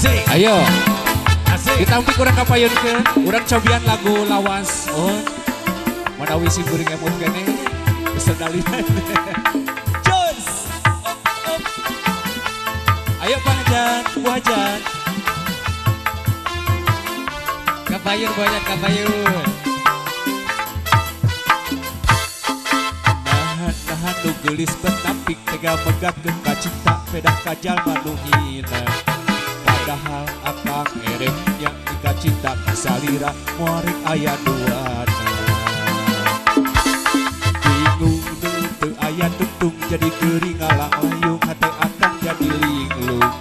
Asik. Ayo. Asik. Ditampik urang kapayunkeun, urang cobian lagu lawas. Oh. Manawi si kuring emut keneh geus dalina. Jos. Op, op. Ayo Pak Hajat, Bu Hajat. Kapayun Bu Hajat, kapayun. Nahan nu geulis betapik tega megatkeun ka cinta pedah ka jalma nu hina. Padahal akang erek nya ka cinta ka salira moal rek aya duana. Bingung nu teu aya tungtung jadi geuring ngalang-layung hate akang jadi linglung.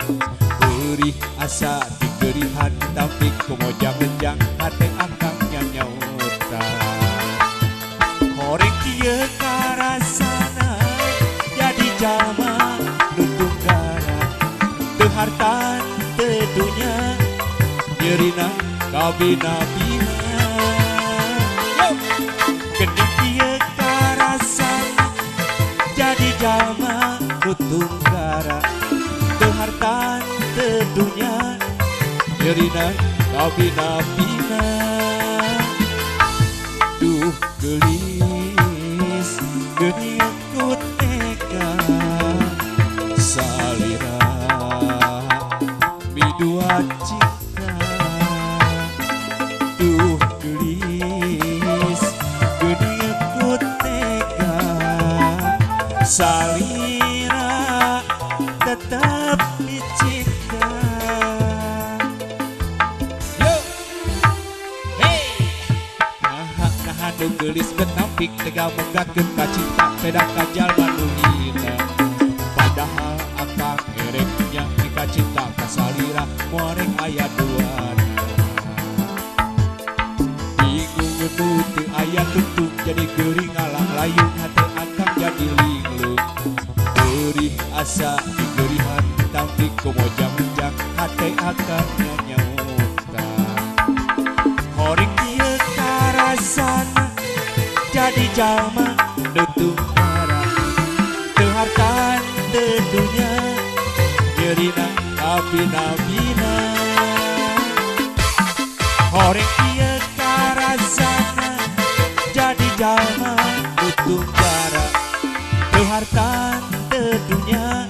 Peurih asa digeurihan tampik kumojang-genjang hate akang nyanyautan. Horeng kieu karasana jadi jalma nu tunggara teu harta teu dunya nyerina kabina-bina. Geuning kieu karasana jadi jalma nu tunggara teu harta teu dunya nyerina kabina-bina. Duh geulis geuning ku tega salira midua cinta. Duh geulis geuning ku tega salira tetap dicinta. Yo, hey, nahan nu geulis betampik tega megatkeun ka cinta pedah ka jalma nu hina. Padahal akang erek nya ka cinta ka salira moal rek aya duana. Bingung nu teu aya tungtung jadi geuring ngalang-layung hate akang jadi linglung. Peurih asa digeurihan tampik kumojang-menjang hate akang nyanyautan. Horeng kieu karasana jadi jalma nu tunggara teu harta teu dunya nyerina kabina-bina. Horeng kieu karasana jadi jalma nu tunggara teu harta teu dunya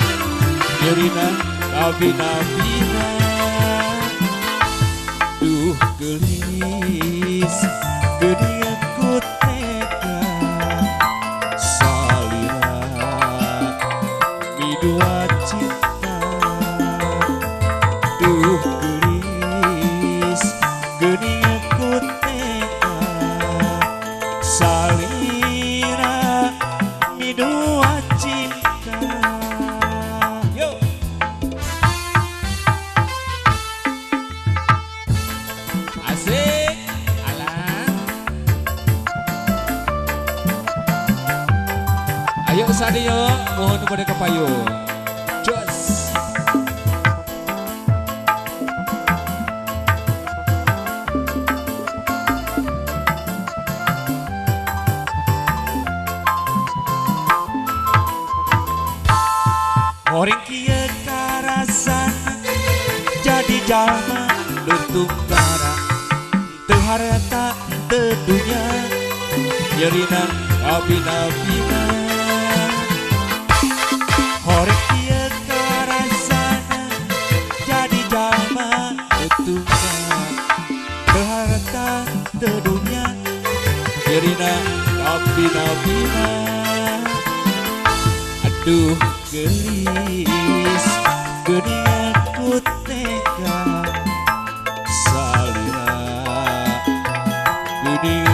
nyerina kabina-bina. Duh geulis geuning ku tega salira midua cinta. Duh geulis geuning ku tega salira midua cinta. Yo. Asik. Alah. Ayo sadio, mohon pada kapayun. Jos. Horeng kieu karasana jadi jalma nu tunggara teu harta teu dunya nyerina kabina-bina. Horeng kieu karasana jadi jalma nu tunggara teu harta teu dunya nyerina kabina-bina. Aduh geulis geuning ku tega salira geuning